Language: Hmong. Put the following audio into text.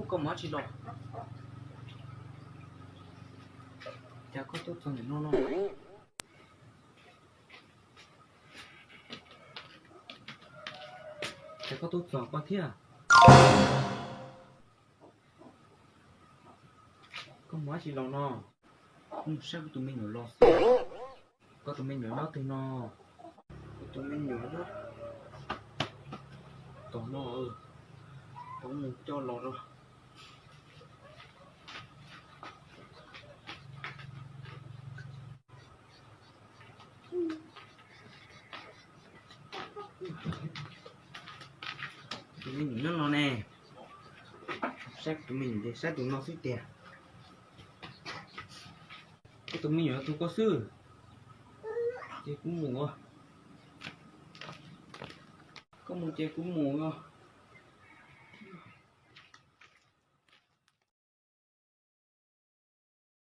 Koj mus dab tsi los? Cas koj tuaj txog ntawm no no? Cas koj tuaj txog ko thiab? Koj mus dab tsi los no? Mus saib kuv tus me nyuam los xwb. Koj tus me nyuam nyob twg no? Kuv tus me nyuam nyob tom no, kuv mus coj los no. Tus me nyuam nyob no ne. Saib tus me nyuam ces saib tus no xwb tiag. Koj tus me nyuam tus koj xwb. Ces kuv mus. Koj mus ces kuv mus os.